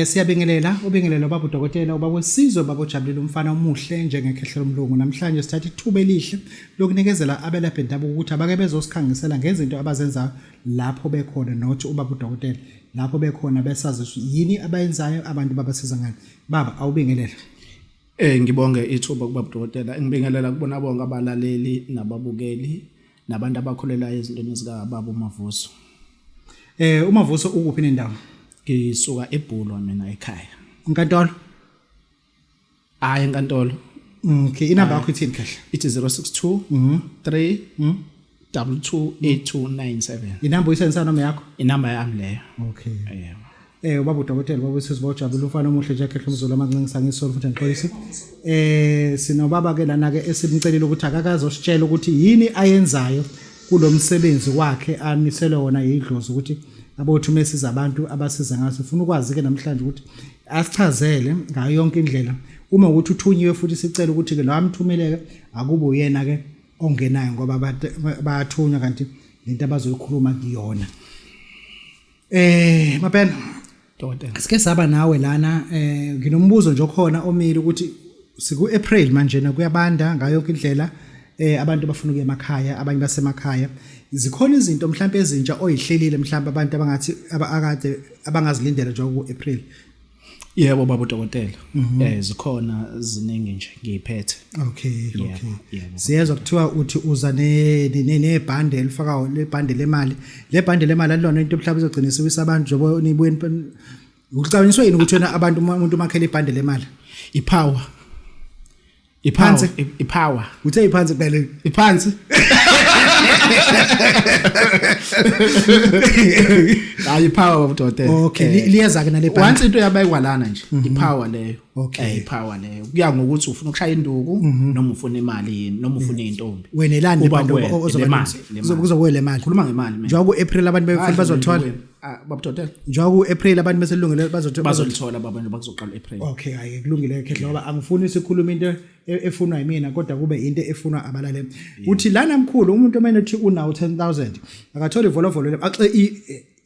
Siyabingelela, ubingelelo baba udokotela, ubaba wesizwe, baba ojabulile, umfana omuhle njengekhehla lomlungu. Namhlanje sithatha ithuba elihle lokunikezela abelaphi bendabuko ukuthi abake bezosikhangisela ngezinto abazenzayo lapho bekhona, not ubaba udokotela, lapho bekhona besazi yini abayenzayo, abantu babasiza ngani. Baba, awubingelele. Ngibonge ithuba kubaba udokotela. Ngibingelela kubona bonke abalaleli nababukeli nabantu abakholelayo ezintweni zikababa uMavuso. UMavuso ukuphi nendawo? Ngisuka eBhulwa mina ekhaya. Inkantolo? Hayi, enkantolo. Okay, inamba yakho ithini, Khehla? Ithi 062 3 228297. Inamba oyisebenzisa noma yakho? Inamba yami leyo. Okay. Yebo. Ubaba udokotela, baba usizwe bawujabula, umfana omuhle nje ekhehla umzulu amancinci ngisolo futhi ngixolise. Sinobaba ke lana ke esimcelile ukuthi akakaze ositshela ukuthi yini ayenzayo kulomsebenzi wakhe amiselwe wona yidlozi ukuthi abothi mesiza abantu abasiza ngaso. Sifuna ukwazi ke namhlanje ukuthi asichazele ngayo yonke indlela. Uma ukuthi uthunyiwe futhi sicela ukuthi ke lo amthumeleke akube uyena ke ongenayo, ngoba bayathunywa kanti lento abazoyikhuluma kuyona. Mapena, Dokotela. Sike saba nawe lana, nginombuzo nje okhona omile ukuthi siku April manje na kuyabanda ngayo yonke indlela, abantu bafuna ukuya emakhaya, abanye basemakhaya. Zikhona izinto mhlawumbe ezintsha oyihlelile mhlawumbe abantu abangathi akade abangazilindela nje ku April? Yebo baba udokotela. Zikhona ziningi nje ngiyiphethe. Okay, Yebo, okay. yebo. Siyezwa kuthiwa uthi uza ne nebhande elifakayo, lebhande lemali. Le bhande lemali alilona into mhlawumbe izogcina isiwisa abantu njengoba nibuye ucabanyiswe yini ukuthi wena abantu umuntu makhele ibhande lemali? Ipower. Ipower. Phansi? Ipower. Uthe iphansi kuphela. Iphansi. Hayi, ipower baba udokotela. Okay, liyeza ke nale bhande. Once into yabekwa lana nje, ipower leyo. Okay. Ipower leyo. Kuya ngokuthi ufuna ukushaya induku noma ufuna imali yini noma ufuna intombi. Wena elani Uba lebhande kuwena, ozoba le mali, le mali. kuzokuwa le mali. Khuluma ngemali mina. Njengoba ku-April abantu befuna bazothola. Ah, baba udokotela. Njengoba ku-April abantu beselungele bazothola. Bazolithola baba nje bakuzoqala April. Okay, hayi kulungile Khehla, ngoba angifuni sikhulume into efunwa yimina kodwa kube into efunwa abalaleli. Uthi lana mkhulu umuntu omene uthi unawo 10,000 akathole ivolovolo le axe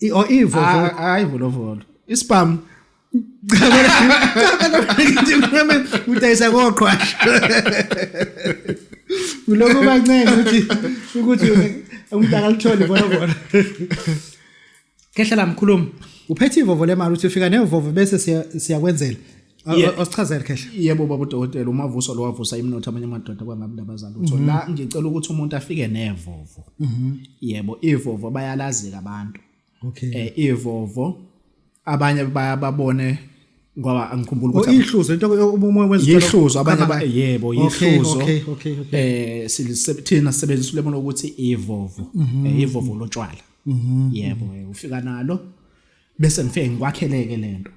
i or ivovo. Ah, hayi volovolo. Isibhamu. Udayisa koqhwasha. Kuloko bancenge ukuthi umuntu akalitholi ivolovolo. Khehla la mkhuluma uphethe ivovo lemali, uthi ufika nevovo bese siyakwenzela. Osichazele, Khehla. Yebo baba udokotela, uMavuso lo wavusa imnotho amanye amadoda kwangabi ndaba zalutho. La ngicela ukuthi umuntu afike nevovo. Yebo, ivovo bayalazika abantu. Ivovo abanye bayababone ngoba angikhumbuli Oh, ukuthi ihluzo into uma wenza Yihluzo abanye yebo, yihluzo. Okay. Thina sisebenzisa ulemo lokuthi ivovo. Ivovo lotshwala. Yebo, ufika nalo bese ngifike ngikwakheleke lento.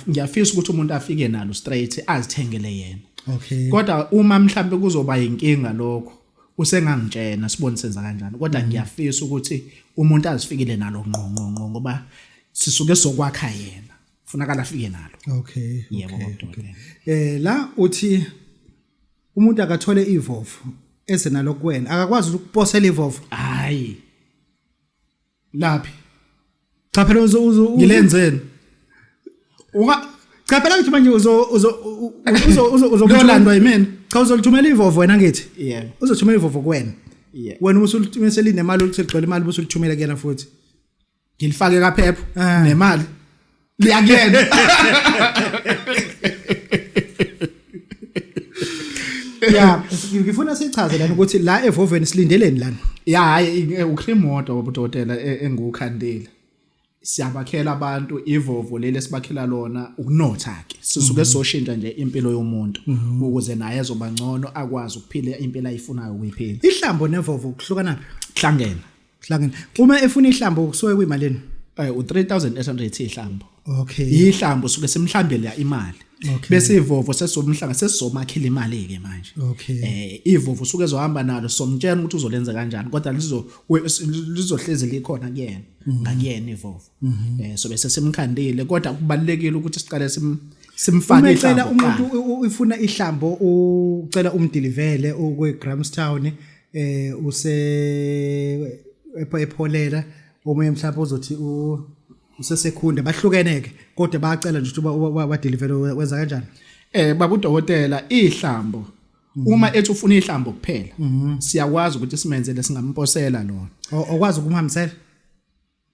Ngiyafisa ukuthi umuntu afike nalo straight azithengele yena. Kodwa uma mhlambe kuzoba inkinga lokho usengangitshena sibone senza kanjani, kodwa ngiyafisa ukuthi umuntu azifikile nalo ngqo ngqo ngqo ngoba sisuke sokwakha yena, kufunakala afike nalo. Yebo, baba. La uthi umuntu akathole ivovo eze nalo kuwena, akakwazi ukuposela ivovo? Hayi, laphi? Cha phela uzo Ngilenzeni? Unga Cha phela ngithi manje uzo uzo uzo uzo uzo Kuyolandwa yimina. Cha, uzolithumela ivovo wena ngithi. Yebo. Uzothumela ivovo kuwena. Yebo. Wena usulithumela seline ukuthi ligcwele imali bese ulithumela kuyena futhi. Ngilifake kaphepha Ah. nemali liyakuyena. Ya, ngifuna sichaze lana ukuthi la evoveni silindeleni lana. Ya, hayi, ucream water baba udokotela engiwukhandile. Siyabakhela abantu ivovo leli esibakhela lona ukunotha ke. Sisuke soshintsha nje impilo yomuntu ukuze naye ezoba ngcono akwazi ukuphila impilo ayifunayo ukuyiphila. Ihlambo nevovo kuhlukana phi? Hlangene. Hlangene. Uma efuna ihlambo kusuke kuyimalini? U3800 ihlambo. Okay. Ihlambo suke simhlambele imali. Okay. Bese ivovo sesomhlanga sesizomakhela imali ke manje. Okay. Ivovo usuke ezohamba nalo, somtshela ukuthi uzolenza kanjani, kodwa lizohlezi likhona kuyena, ngakuyena ivovo. So bese simkhandile, kodwa kubalekile ukuthi siqale simfake Uma ecela ihlambo umuntu kuqala. ufuna ihlambo, ucela umdilivele ukwe Grahamstown, use epholela, omunye mhlawumbe uzothi u Usesekhunda bahlukene ke kodwa bayacela nje ukuthi ba deliver, wenza kanjani? Baba udokotela, ihlambo uma ethi ufuna ihlambo kuphela, siyakwazi ukuthi simenzele, singamposela lona. Okwazi ukumhambisela?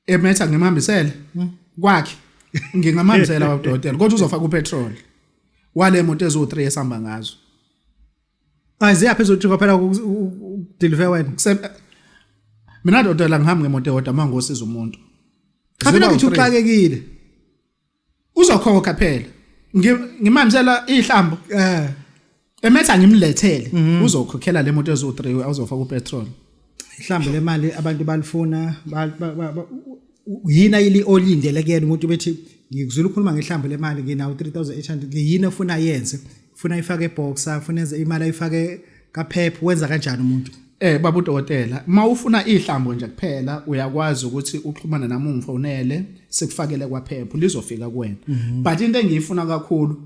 Emetha ngimhambisele kwakhe, ngingamhambisela baba udokotela, kodwa uzofaka upetrol wale moto eziwu3 esihamba ngazo. Aziya phezulu ukuthi phela ukudeliver wena. Mina dokotela ngihambi ngemoto eyodwa uma ngosiza umuntu. Cha, phela ngithi uxakekile. Uzokhokha phela. Ngimhambisela ihlambo. Emetha ngimlethele, uzokhokhela le moto eziwu3, awuzofaka upetrol. Ihlambo lemali abantu balifuna yini ayili olindele kuyena umuntu bethi ngikuzwile ukhuluma ngehlambo lemali, nginawo 3800, ngiyini ofuna yenze? Ufuna ifake eboxer, ufuna enze imali ayifake kaPep, wenza kanjani umuntu? Baba udokotela, mawufuna ihlambo nje kuphela, uyakwazi ukuthi uxhumane nami, ungifonele, sikufakele kwaPep, lizofika kuwena. But into engiyifuna kakhulu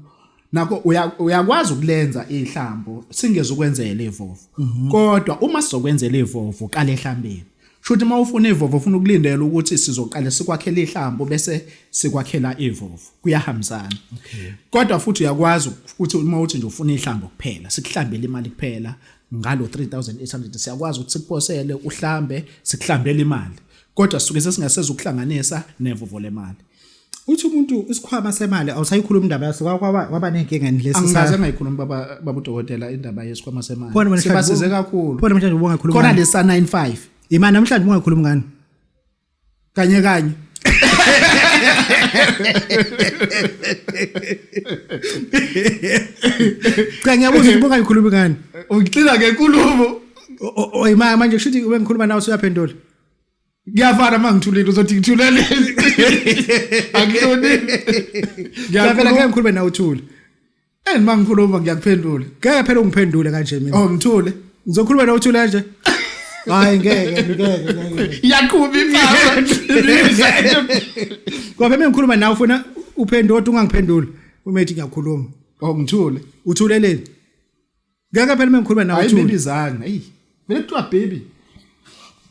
nakho uyakwazi ukulenza ihlambo singeze ukwenzela ivovo. Kodwa uma sizokwenzela ivovo, qala ehlambeni. Shuthi uma ufuna ivovo ufuna ukulindela ukuthi sizoqala sikwakhela ihlambo bese sikwakhela ivovo. Kuyahambisana. Kodwa futhi uyakwazi ukuthi uma uthi nje ufuna ihlambo kuphela, sikuhlambele imali kuphela ngalo 3800, siyakwazi ukuthi sikuposele uhlambe, sikuhlambele imali. Kodwa sisuke sesingaseza ukuhlanganisa nevovo lemali. Uthi umuntu isikhwama semali awusayikhuluma indaba yaso, kwaba nenkinga lesi. Angikaze ngayikhuluma baba udokotela indaba yesikhwama semali. Sibasize kakhulu. Khona namhlanje ubungakhuluma. Khona lesa 95. Imali namhlanje ubungakhuluma ngani? Kanye kanye. Cha, ngiyabuza ukuthi ubungayikhulumi ngani? Ungixina ngenkulumo. O imali manje kushuthi ubengikhuluma nawe usuyaphendula. Ngiyafana uma ngithulile uzothi ngithulele. Akuhloniphi. Cha, phela ngeke ngikhulume nawe uthule. Eh, uma ngikhuluma ngiyakuphendula. Ngeke phela ungiphendule kanje mina. Oh, ngithule. Ngizokhuluma nawe uthule kanje. Hayi, ngeke ngeke ngeke. Iyaqhuba imfama. Ngoba mina ngikhuluma nawe ufuna uphendule kodwa ungangiphenduli. Uma ethi ngiyakhuluma. Oh, ngithule. Uthuleleni? Ngeke phela mina ngikhuluma nawe Hayi, uthule. Baby zana. Hey. Vele kuthiwa baby.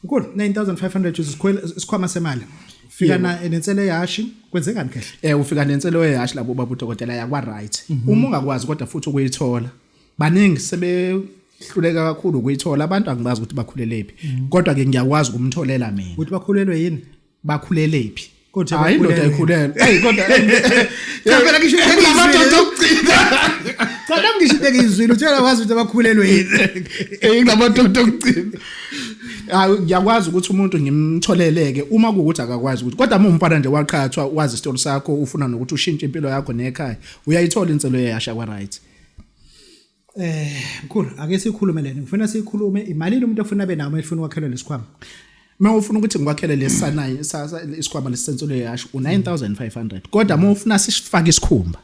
Mkhulu, 9500 isikhwela isikhwama semali. Fika na nensele yashi, kwenzekani kehle? Ufika nenselo yehashi labo baba udokotela yakwa right. Uma ungakwazi kodwa futhi ukuyithola. Baningi sebehluleka kakhulu ukuyithola, abantu angibazi ukuthi bakhulelephi. Kodwa ke ngiyakwazi ukumtholela mina. Ukuthi bakhulelwe yini? Bakhulelephi? Kodwa Hayi, indoda bakhulelwe. ayikhulelwe. Hey, kodwa Cha, phela ngisho into Kunamadoda okugcina. Cha, nami ngisho into engiyizwile, utshela wazi ukuthi abakhulelwe yini. Kunamadoda okugcina. Hayi, ngiyakwazi ukuthi umuntu ngimtholeleke uma kuwukuthi akakwazi ukuthi, kodwa uma umfana nje waqhathwa, wazi isitori sakho, ufuna nokuthi ushintshe impilo yakho nekhaya, uyayithola inselo yeyasha kwa right. Mkhulu, ake sikhulume lena. Ngifuna sikhulume imali umuntu ofuna abe nayo uma efuna ukwakhelwa lesikhwama. Uma ufuna ukuthi ngikwakhele lesanayi isikhwama lesenselo yasho u9500, kodwa uma ufuna sifake isikhumba,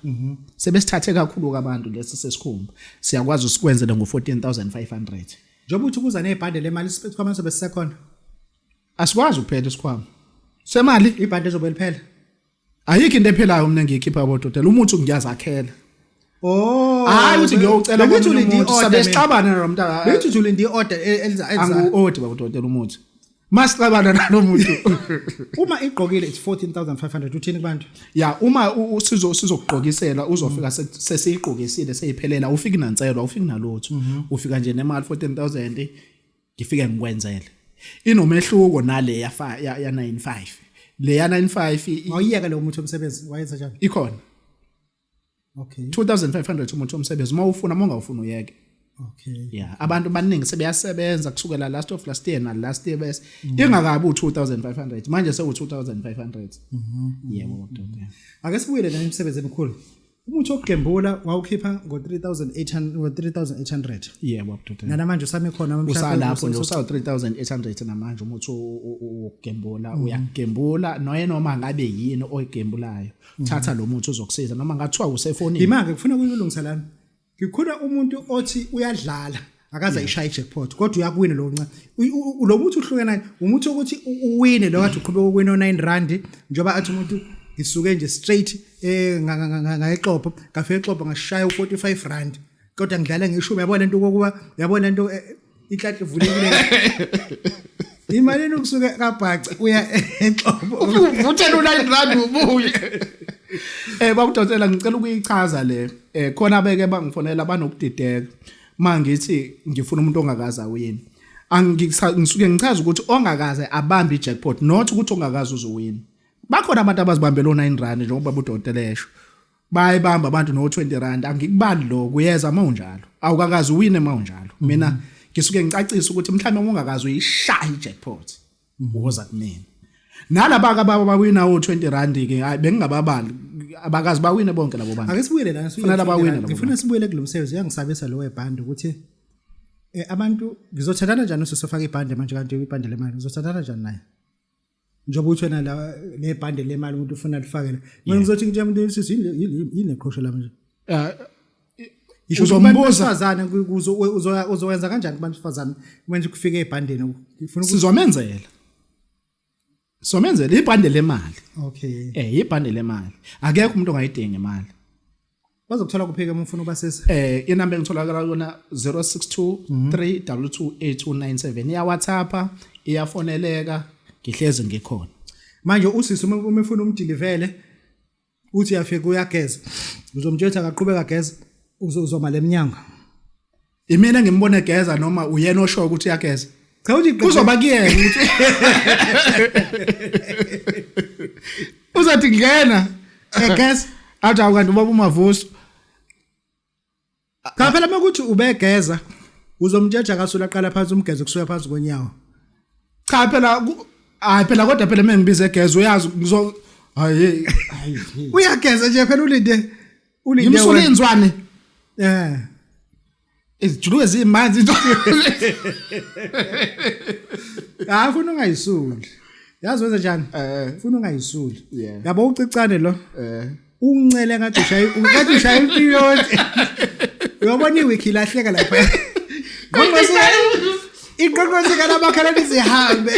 sebesithathe kakhulu abantu lesi sesikhumba, siyakwazi usikwenzele ngo14500. Njengoba uthi kuza nezibhande lemali, isikhwama sobe sisekhona. Asikwazi ukuphela isikhwama semali. Ibhande ezobe liphela. Ayikho into ephelayo mina ngiyikhipha bododela umuthi, ngiyazakhela. Oh. Hayi ukuthi ngiyocela Bengithi komunye ulinde umuntu, i-order sabe mina. sixabana nalo muntu. Bengithi ulinde i-order eliza eliza. Angu-odi babudokotela umuthi masixabana nalo muntu. Uma igqokile it's 14500, uthini kubantu? Ya, uma sizokugqokisela uzofika sesiyigqokisile seyiphelela, ufiki nanselwa, ufiki nalutho, ufika nje nemali 14000, ngifike ngikwenzele. Inomehluko nale ya ya 95, le ya 95 Wawuyeka lo muthi omsebenzi wayenza njani? Ikhona. 2500 umuntu omsebenzi uma ufuna, uma ungawufuni uyeke. Yeah, abantu baningi sebeyasebenza kusukela last of last year na last year, bese ingakabi u2500, manje sewu2500. Yebo dokotela. Ake sibuyele la imisebenzi emikhulu. Umuthi wokugembula wawukhipha ngo-3800, ngo-3800. Yebo dokotela. Nana manje usame khona mhlawumbe? Usalapho nje, usawu 3800 namanje umuthi wokugembula. Uyagembula noye noma ngabe yini oyigembulayo, thatha lo muthi, uzokusiza noma ngathiwa usefonini. Imake kufuna kuyilungisa lana. Ngikhula umuntu othi uyadlala akaze ayishaye jackpot kodwa uyakuwina lo nca. Lo muthi uhluke nani? Umuthi ukuthi uwine lo kade uqhubeka ukuwina o9 rand, njengoba athi umuntu ngisuke nje straight ngayexopo, ngafika exopo ngashaya u45 rand kodwa ngidlala ngishumi, yabona lento kokuba, yabona lento inhlanhla ivulekile. Imalini ukusuka kaBhaca uya eXhobo? Uvuthela u9 rand ubuye. Babudokotela ngicela ukuyichaza le. Khona beke bangifonela banokudideka. Mangithi ngifuna umuntu ongakaze awini. Angisuke ngichaza ukuthi ongakaze abambe ijackpot not ukuthi ongakaze uzowina. Bakhona abantu abazibambela o9 rand njengoba budokotela esho. Bayibamba abantu no 20 rand angikubali lo kuyeza mawunjalo. Awukakaze uwine mawunjalo. Mina ngisuke ngicacisa ukuthi mhlawumbe uma ungakaze uyishaya ijackpot. Woza kumina. Nalaba ke abawina o 20 rand ke hayi bengingababali abakazi bawine bonke labo bantu. Ake sibuyele lana Kufanele abawine labo Ngifuna sibuyele kulo msebenzi uyangisabisa lo webhande ukuthi abantu ngizothathana njani usosofaka ibhande manje kanti ibhande lemali ngizothathana njani naye? Njengoba uthi wena la lebhande lemali umuntu ufuna lifakele. Mina ngizothi ngitshela umuntu sisi yini leqhosho lami nje. Ngisho Uzombuza. besifazane uzowenza kanjani kubantu besifazane manje kufike ebhandeni ngifuna ukuthi Sizomenzela. Sizomenzela ibhande lemali. Okay. Ibhande lemali. Akekho umuntu ongayidinga imali. Bazokuthola kuphika uma ufuna ubasiza. Inamba engitholakala kuyona 062 322 8297. Iya WhatsApp, iyafoneleka, ngihlezi ngikhona. Manje usisi uma efuna umdilivele uthi uyafika uyageza. Uzomtshela ukuthi akaqhubeka ageze uzoma lemnyango. Imina ngimbone egeza noma uyena osho ukuthi uyageza. Cha uthi Kuzoba kuyena ukuthi uzathi ngena egeza. Athi awu kanti ubaba uMavuso. Cha phela makuthi ubegeza uzomtshela akasula aqala phansi umgeze kusuka phansi konyawo. Cha phela hayi phela kodwa phela mengibiza egeza uyazi ngizo hayi hayi. Uyageza nje phela ulinde ulinde Ngimsula inzwane. Izijuluke zimanzi into. Hayi ufuna ungayisuli. Yazi wenze njani? Ufuna ungayisuli. Yabo ucicane lo. Uncele ngathi ushaya ngathi ushaya impiyonti. Uyabona iwiki ilahleka lapha. Iqoqosi kalamakhala lizihambe.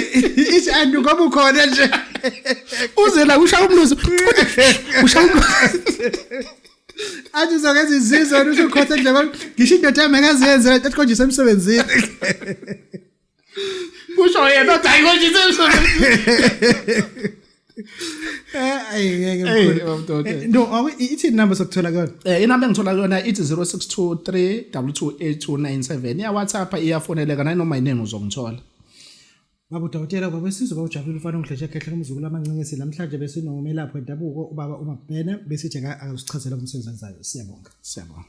Ithi andu ngoba ukhona nje. Uze la ushaya umluzi. Ushaya umluzi. Athi uzokwenza izizwe wena usukhotha endlebeni. Ngisho indoda yami akazenze athi konje emsebenzini. Kusho yena othi ayikonje emsebenzini. Ayi ngeke Hey, mkhulu. baba No, ithi number sokuthola kuyona. Inamba engithola kuyona ithi 0623228297. Iya WhatsApp iyafoneleka nanoma yinini uzongithola. Baba udokotela baba sizwe bawujabulile ufana ongidleshe khehle kumzukulu amancingisi namhlanje besinomelaphi wendabuko ubaba uMabhena besithi akasichazela umsebenzi enzayo. Siyabonga. Siyabonga.